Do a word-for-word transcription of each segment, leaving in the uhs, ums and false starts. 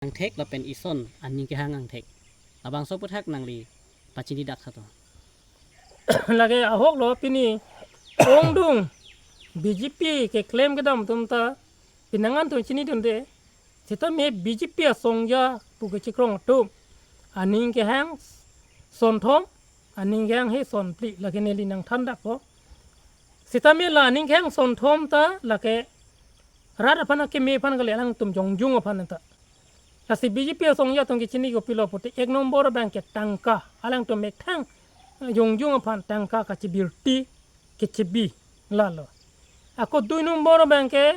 angthek lapen ison aning kehang angthek. Labangso aputhak nangli pachini dak tha to. Lake ahok lo pini ongdung B J P keklem kedam atum ta pinangan atum chinidunde. Sitame B J P asongja pu kechikrong atum aning kehang sonthom, aning kehang he sonphli, lake neli nangthan dakpo. Sitame la aning kehang sonthom ta lake rat aphan akeme aphan kali, alangtum jongjung aphan ta. Lasi B J P asongja atum kechini kopilo pute ek nombor abang ke tangka, alangtum methang jongjung aphan tangka kachebirti kechebi lalo. Ako dui nombor abang ke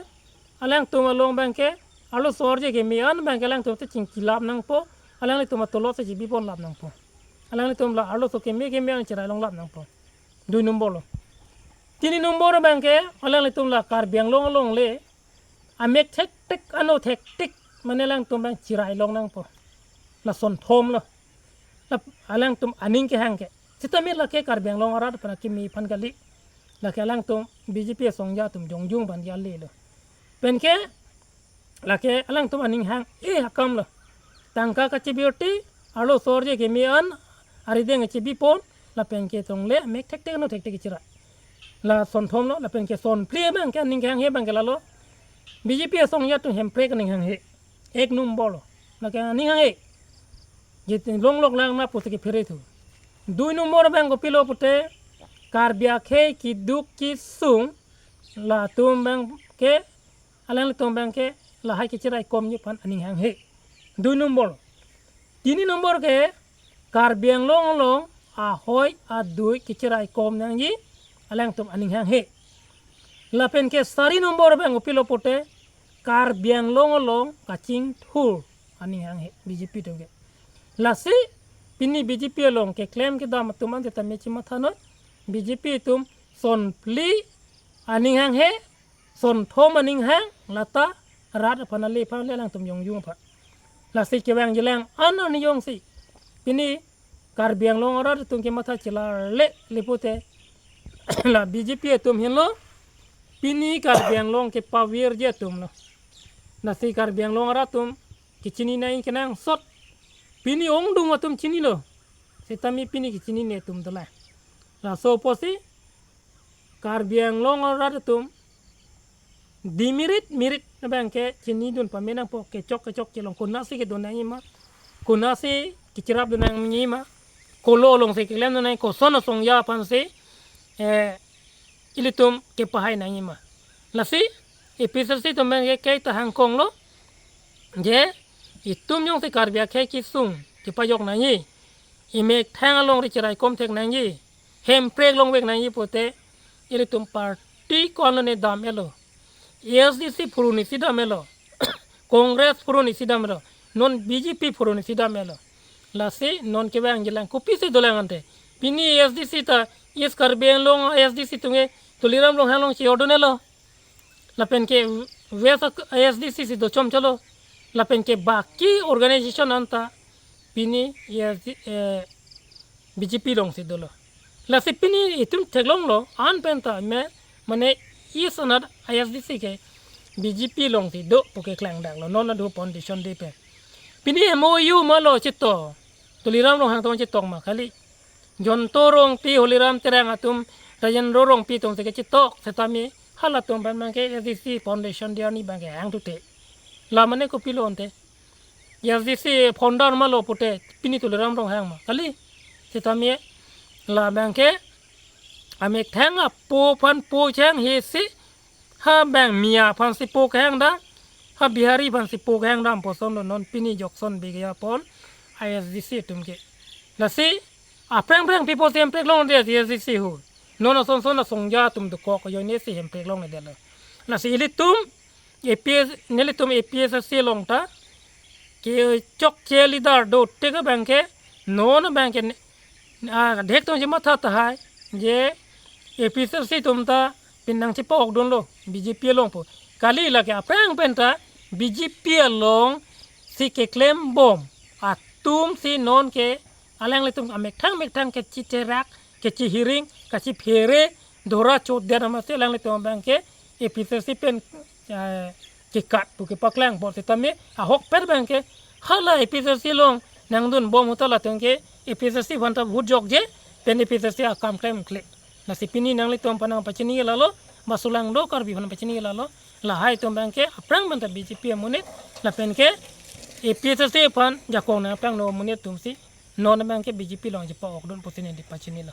alangtum along abang ke arloso arje keme an abang ke alangtum ta chingkilap nangpo, alanglitum atolot si chebipon lap nangpo. Alanglitum la arloso keme keme an cherai long lap nangpo. Dui nombor lo. Tini nombor abang ke alanglitum la Karbi Anglong along le amek thektik, ano thektik, mane alangtum abang cherai long nangpo. La sonthom lo. La alangtum aning kehang ke. Sitame lake Karbi Anglong arat aphan akeme aphan kali. Lake alangtum B J P asongja atum jongjung aphan jale lo. Penke lake alangtum aning hang-e akam lo. Tangka kachebirti, arloso arje keme an arideng chebipon, lapen ke tong le amek thektik ano thektik cherai. La sonthom lo, lapen ke sonphli abang ke aning hang-e abang ke lalo. B J P asongja atum hemprek aning hang-e. Ek nombor lo. Lake aning hang-e. Jit longlok lang na pusi kephere thu. Dui nombor abang kopilo pute Karbi akhei keduk kesung latum abang ke, alanglitum abang ke lahai kecherai komji aphan aning hang-e. Dui nombor. Tini nombor ke Karbi Anglong along ahoi adui kecherai kom nangji alangtum aning hang-e. Lapen ke sari nombor abang kopilo pute Karbi Anglong along kachingthur aning hang-e B J P atum ke. Lasi pini B J P along keklem kedam atum ante tame chimatha non, B J P atum sonphli aning hang-e, sonthom aning hang, lata rat aphan ale aphan le alangtum jongjung aphan. Lasi kevang jilang an arni jongsi pini Karbi Anglong arat atum kematha chelarle le pute la B J P atum henlo pini Karbi Anglong kepavirji atum lo. Lasi Karbi Anglong arat atum kechini nai kenangsot. Pini ongdung atum chinilo. Sitame pini kechinine atum dolang. Laso apotsi Karbi Anglong arat atum demerit merit abang ke chinidun pame nangpo, kechok kechok kelong konatsi kedun nangji ma, konatsi kecherap dun nangji ma, kolo alongsi keklem dun nangji, koson asongja aphansi, eh, ilitum kepahai nangji ma. Lasi A P H L C atum abang ke kaita hangkong lo, je itum jongsi Karbi akhei kesung kepajok nangji, emethang alongri cherai kom thek nangji, hemprek longvek nangji pute ilitum party ko-an lone dam-et lo. A S D C phuruni si dam-et lo. Congress phuruni si dam-et lo. Non B J P phuruni si dam-et lo. Lasi non kevang jilang kopisi dolang ante. Pini A S D C ta East Karbi Anglong A S D C atum ke Tuliram Ronghang along chejordun-et lo. Lapen ke West A S D C si dochom chalo. Lapen ke baki organization anta pini A S D, eh, B J P alongsi dolo. Lasi pini itum theklonglo an pen ta me, mane ison anat A S D C ke B J P alongsi do pu keklangdaklo non adu foundation day pen. Pini M O U ma lo chetok, Tuliram Ronghang atum chetok ma kali. Jayanta Rongpi, Holiram Terang atum, Rajendra Rongpi atumsi kechetok, setame halatum abang ke A S D C foundation day arni abang ke hangthu te. La mane kopilo ante. A S D C founder ma lo pute pini Tuliram Ronghang ma kali. Setame labang ke amethang apo aphan po cheng he si, ha bang Miya aphansi po kehang dam, ha Bihari aphansi po kehang dam puson lo non pini jokson bege apon A S D C atum ke. Lasi aphrang phrang people si hemprek longde A S D C hu. Non ason son asongja atum dokok ajoine si hemprek longledetlo. Lasi ilitum A P S, nelitum A P H L C along ta kechokche leader do tik abang ke, non abang ke, ah, dek tong chematha tahai je A P H L C atum ta pini nangchepa-ok dunlo B J P along pu. Kali lake aphrang pen ta B J P alongsi keklembom atumsi non ke alanglitum amethang methang kechitherak, kechihiring, kachiphere, dora chot dia nama si alanglitum abang ke A P H L C pen, eh, kekat pu kepaklang bor setame ahokpet abang ke Hala APHLC along nangdun bom ahut ta latum ke APHLC aphan ta vote jokje, pen APHLC akam klemkle. Lasi pini nanglitum aphan nangpachini lalo, ba sulang do Karbi aphan pachini lalo, lahai atum abang ke aphrang abang ta BJP amonit, lapen ke APHLC aphan jakong nangpangno amonit atumsi, non abang ke BJP along chepa-okdun pusi neli pachinilo.